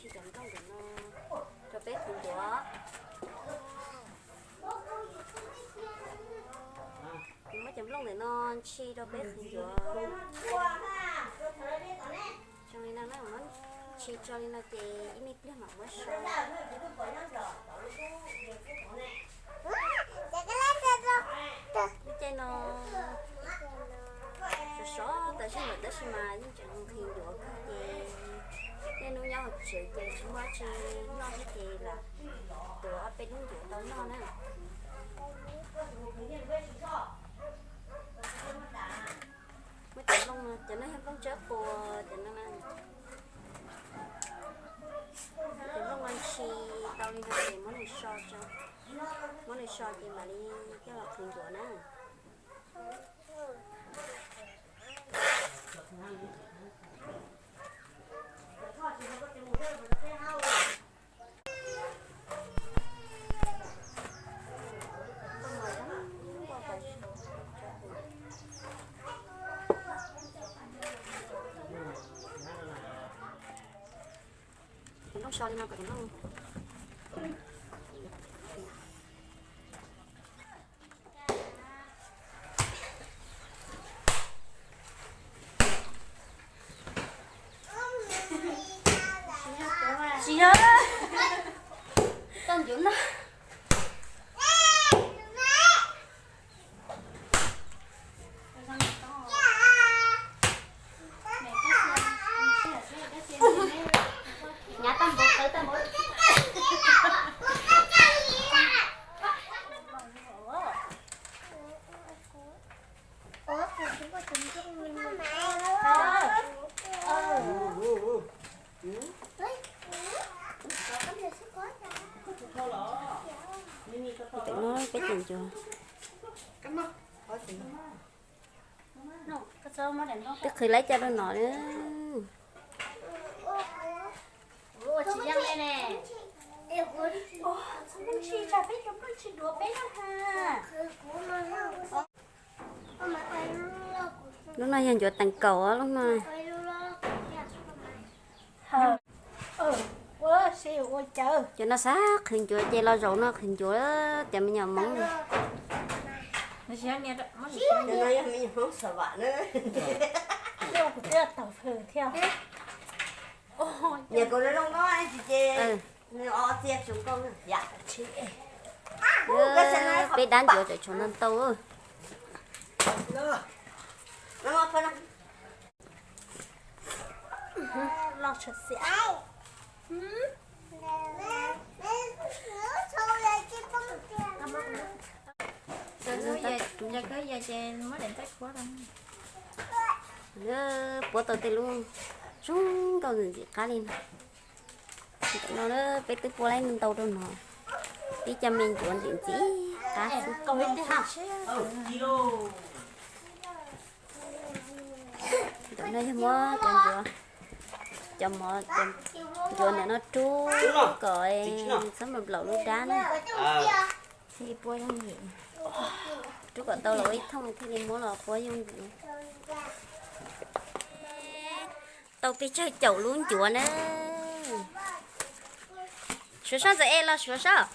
Cov nplooj ntawm no rau peb qhwv ncuav. Muab cov nplooj ntawm no ntshi rau peb qhwv ncuav. Zoo li no na, muab ntshi tso li no ces ib me pliag mam muab so. Lub caij no sov sov tas zog lawm tab sis mas yeej tseem qhwv ncuav kawg ces niaj hnub nyob hauv tsev ces tsis muaj dab tsi noj thiab ces lam tuav ob peb lub ncuav tau noj na. Muab cov nplooj no, cov no yog nplooj tsawb quas, cov no, cov nplooj no ntshi tau li no ces muab nws so, muab nws so ces mam li coj los qhwv ncuav na. Nplooj so li no kom nplooj. Tsis yog, koj ncuav no. Nyav tag npaum tawv tag npaum. Tam no peb cem ncuav. Twb qhwv laib caj rau no na. Lub no yog ncuav teem kaum lub no. Cov no xav qhwv ncuav ces los zaum no qhwv ncuav, cov me nyuam Hmoob. Peb dab ncuav tseem tshuav ntau ntau. Puab tau tej lub zoo nkauj ntxim ntxim qab li no. Ntawm no peb twb puab laib ntau rau no, tib co me ncuav ntxim ntxim qab xwb. Ntawm no yog muab cov ncuav, cov mov, cov ncuav ntawm no rub kom txhob nplaum lub dab na. Rub kom tau los ib thooj thiaj li muab los puab yooj yim. Tau peb caug caum lub ncuav na. Suav sab ntxawm es los suav sab.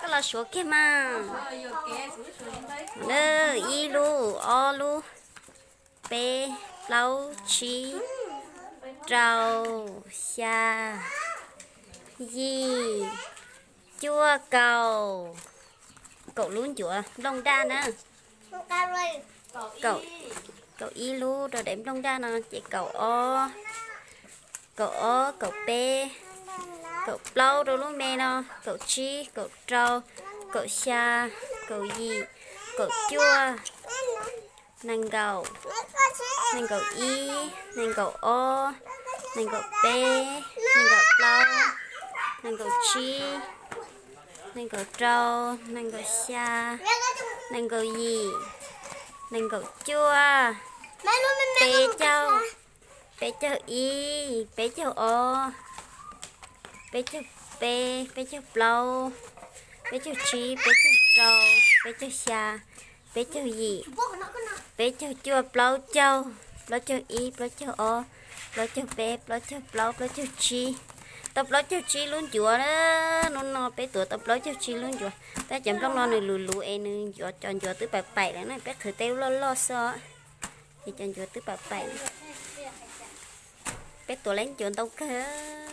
Koj los suav kiag mas. Ib lub, ob lub, peb, plaub, tsib, rau, xya, yim, cuaj, kaum, kaum lub ncuav nplooj daj na. Kaum ib lub rau daim nplooj daj no ces kaum ob, kaum ob, kaum peb, kaum plaub rau lub me no, kaum tsib, kaum rau, kaum xya, kaum yim, kaum cuaj, nees nkaum, nees nkaum ib, nees nkaum ob, nees nkaum peb, nees nkaum plaub, nees nkaum tsib, nees nkaum rau, nees nkaum xya, nees nkaum yim, nees nkaum cuaj, peb caug, peb caug ib, peb caug ob, peb caug peb, peb caug plaub, peb caug tsib, peb caug rau, peb caug xya, peb caug yim, peb caug cuaj, plaub caug, plaub caug ib, plaub caug ob, Plaub caug peb, plaub caug plaub, plaub caug tsib. Tau plaub caug tsib lub ncuav na. Hnub no peb tuav tau plaub caug tsib lub ncuav, tab cov nplooj no nws luv luv es nws ncuav, cov ncuav twb pais pais lawm na, peb qhwv tej lub loj loj xwb os. Ces cov ncuav twb pais pais. Peb tuav lawm ncuav ntau kawg.